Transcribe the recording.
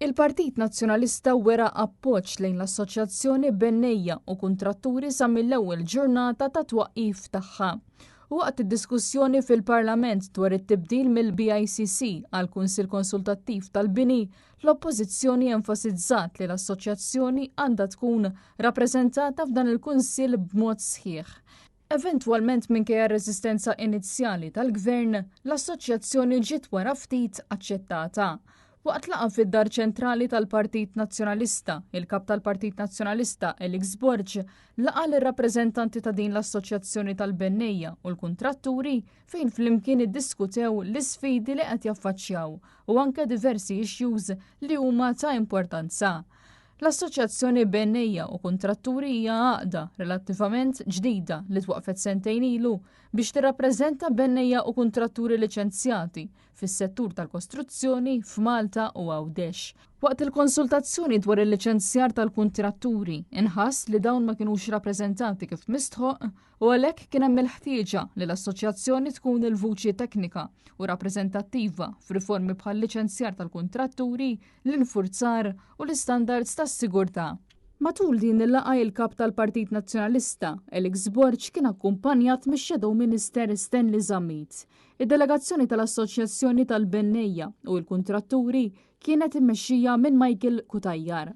Il-Partit Nazzjonalista wera appoġġ lejn l-Assoċjazzjoni Bennejja u Kuntratturi sa mill-ewwel ġurnata ta' twaqqif tagħha. U waqt id-diskussjoni fil-Parlament dwar it-tibdil mill-BICC għal Kunsill Konsultattiv tal-Bini, l-Oppożizzjoni enfasizzat li l-Assoċjazzjoni għandha tkun rappreżentata f'dan il-Kunsill b'mod sħiħ. Eventwalment minkejja r-reżistenza inizjali tal-Gvern, l-assoċjazzjoni ġiet wara ftit aċċettata. Waqt laqgħa fid-Dar Ċentrali tal-Partit Nazzjonalista, il-Kap tal-Partit Nazzjonalista Alex Borg laqa' lir-rappreżentanti ta' din l-assoċjazzjoni tal-bennejja u l-kuntratturi fejn flimkien iddiskutew l-isfidi li qed jaffaċċjaw u anke diversi issues li huma ta' importanza. L-Assoċjazzjoni Bennejja u Kuntratturi hija għaqda relattivament ġdida li twaqqfet sentejn ilu biex tirrappreżenta bennejja u kuntratturi liċenzjati fis-settur tal-kostruzzjoni f'Malta u Għawdex. Waqt il-konsultazzjoni dwar il-liċenzjar tal-kuntratturi, inħass li dawn ma kinux rappreżentati kif mistħoqq u għalhekk kien hemm il-ħtieġa li l-assoċjazzjoni tkun il-vuċi teknika u rappreżentattiva f'riformi bħal-liċenzjar tal-kuntratturi, l-infurzar u l-istandards tas-sigurtà. Matul din il-laqgħa il-Kap tal-Partit Nazzjonalista, Alex Borg kien akkumpanjat mix-Shadow Minister Stanley Zammit. Id-delegazzjoni tal-Assoċjazzjoni tal-Bennejja u l-Kuntratturi kienet immexxija minn Michael Cutajar.